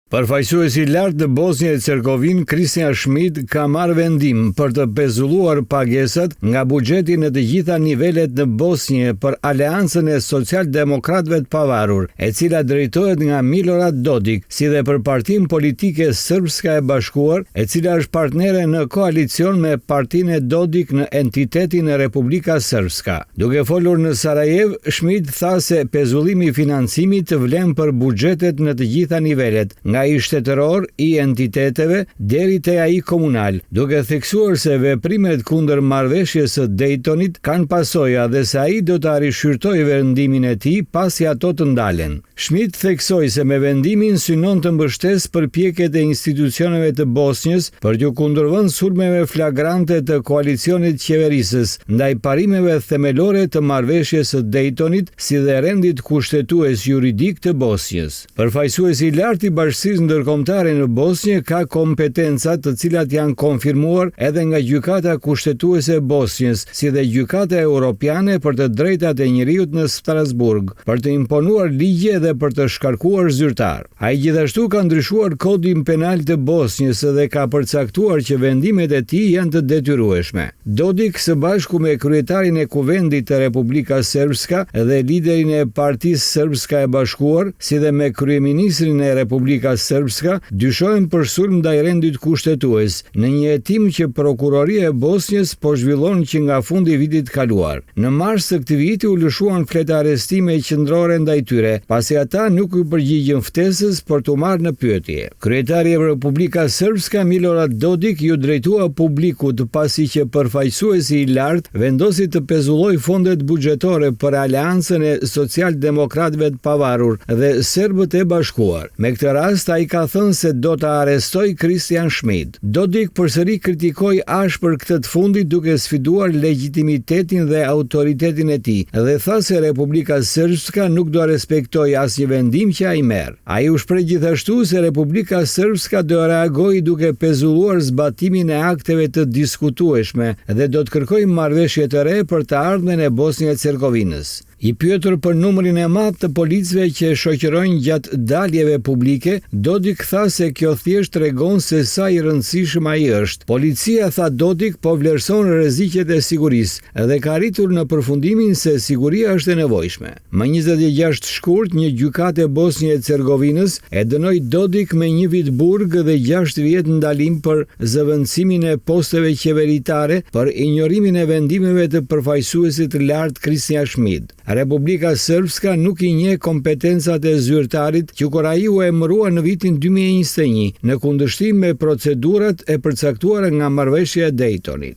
Përfaqësuesi i lartë në Bosnjë e Hercegovinë, Christian Schmidt, ka marrë vendim për të pezulluar pagesat nga buxheti në të gjitha nivelet në Bosnjë për Aleancën e Socialdemokratëve të Pavarur, e cila drejtohet nga Milorad Dodik, si dhe për Partinë Politike Srpska e Bashkuar, e cila është partnere në koalicion me partinë e Dodik në entitetin Republika Srpska. Duke folur në Sarajevë, Schmidt tha se pezullimi i financimit vlen për buxhetet në të gjitha nivelet, nga ai shtetëror i entiteteve deri te ai komunal, duke theksuar se veprimet kundër marrëveshjes së Daytonit kanë pasoja dhe se ai do ta rishqyrtojë vendimin e tij pasi ato të ndalen. Schmidt theksoi se me vendimin synon të mbështesë përpjekjet e institucioneve të Bosnjës për t'iu kundërvënë sulmeve flagrante të koalicionit qeverisës ndaj parimeve themelore të marrëveshjes së Daytonit si dhe rendit kushtetues juridik të Bosnjës. Përfaqësuesi i lartë i Bashkësisë Ndërkombëtare në Bosnjë ka kompetenca të cilat janë konfirmuar edhe nga Gjykata Kushtetuese e Bosnjës, si dhe Gjykata Europiane për të Drejtat e Njeriut në Strasburg, për të imponuar ligje dhe për të shkarkuar zyrtarë. Ai gjithashtu ka ndryshuar Kodin Penal të Bosnjës dhe ka përcaktuar që vendimet e tij janë të detyrueshme. Dodik së bashku me kryetarin e Kuvendit të Republika Srpska dhe liderin e Partisë Srpska e Bashkuar, si dhe me kryeministrin e Republika Srpska, dyshohen për sulm ndaj rendit kushtetues, në një hetim që Prokuroria e Bosnjës po zhvillon që nga fundi i vitit të kaluar. Në mars të këtij viti u lëshuan fletarrestime qendrore ndaj tyre, pasi ata nuk iu përgjigjën ftesës për t'u marrë në pyetje. Kryetari i Republika Srpska, Milorad Dodik iu drejtua publikut pasi që përfaqësuesi i lartë vendosi të pezullojë fondet buxhetore për Aleancën e Socialdemokratëve të Pavarur dhe Serbët e Bashkuar. Me këtë rast ai ka thënë se do ta arrestojë Christian Schmidt. Dodik përsëri kritikoi ashpër këtë të fundit duke sfiduar legjitimitetin dhe autoritetin e tij dhe tha se Republika Srpska nuk do respektojë asnjë vendim që ai merr. Ai u shpreh gjithashtu se Republika Srpska do reagojë duke pezulluar zbatimin e akteve të diskutueshme dhe do të kërkojë marrëveshje të re për të ardhmen e Bosnjë e Hercegovinës. I pyetur për numrin e madh të policëve që e shoqërojnë gjatë daljeve publike, Dodik tha se kjo thjesht tregon se sa i rëndësishëm ai është. Policia, tha Dodik, po vlerëson rreziqet e sigurisë dhe ka arritur në përfundimin se siguria është e nevojshme. Më 26 shkurt, një gjykatë e Bosnjë e Hercegovinës e dënoi Dodik me një vit burg dhe 6 vjet ndalim për zëvendësimin e posteve qeveritare për injorimin e vendimeve të përfaqësuesit të lartë Christian Schmidt. Republika Srpska nuk i njeh kompetencat e zyrtarit që kur ai u emërua në vitin 2021, në kundërshtim me procedurat e përcaktuara nga marrëveshja e Daytonit.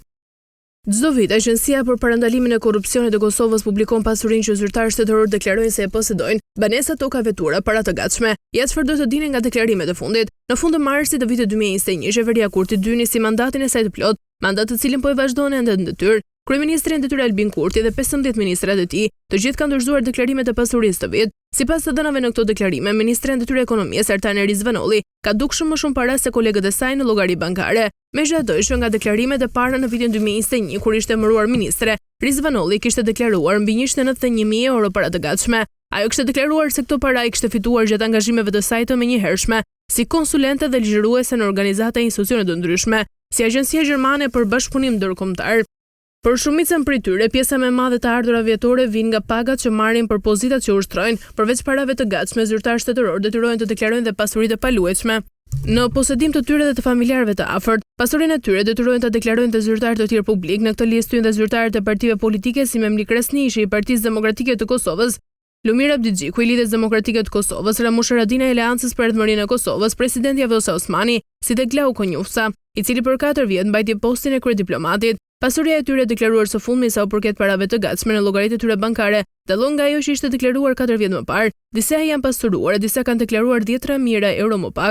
Çdo vit, Agjencia për Parandalimin e Korrupsionit e Kosovës publikon pasurinë që zyrtarë shtetërorë deklarojnë se e posedojnë, banesa, toka, vetura, para të gatshme. Ja çfarë duhet të dini nga deklarimet e fundit. Në fund të marsit të vitit 2021, qeveria Kurti 2 nisi mandatin e saj të plotë, mandat të cilin po e vazhdon ende në detyrë. Kryeministri në detyrë Albin Kurti dhe 15 ministrat e tij, të gjithë kanë dorëzuar deklarimet e pasurisë këtë vit. Sipas të dhënave në këto deklarime, ministrja në detyrë e Ekonomisë, Artane Rizvanolli, ka dukshëm më shumë para se kolegët e saj në llogari bankare. Megjithatë, që nga deklarimet e para në vitin 2021, kur ishte emëruar ministre, Rizvanolli kishte deklaruar mbi 191.000 euro para të gatshme. Ajo kishte deklaruar se këto para i kishte fituar gjatë angazhimeve të saj të menjëhershme, si konsulente dhe ligjëruese në organizata e institucione të ndryshme, si Agjencia Gjermane për Bashkëpunim Ndërkombëtar. Për shumicën prej tyre, pjesa më e madhe e të ardhurave vjetore vijnë nga pagat që marrin për pozitat që ushtrojnë. Përveç parave të gatshme, zyrtarë shtetërorë detyrohen të deklarojnë dhe pasuritë e paluajtshme në posedim të tyre dhe të familjarëve të afërt. Pasurinë e tyre detyrohen ta deklarojnë dhe zyrtarë të tjerë publikë. Në këtë listë hyjnë dhe zyrtarët e partive politike si Memli Krasniqi i Partisë Demokratike të Kosovës, Lumir Abdixhiku i Lidhjes Demokratike të Kosovës, Ramush Haradinaj i Aleancës për Ardhmërinë e Kosovës, presidentja Vjosa Osmani, si dhe Glauk Konjufca, i cili për katër vjet mbajti postin e kryediplomatit. Pasuria e tyre e deklaruar së fundmi sa u përket parave të gatshme në llogaritë e tyre bankare, dallon nga ajo që ishte deklaruar katër vjet më parë. Disa janë pasuruar e disa kanë deklaruar dhjetëra mijëra euro më pak.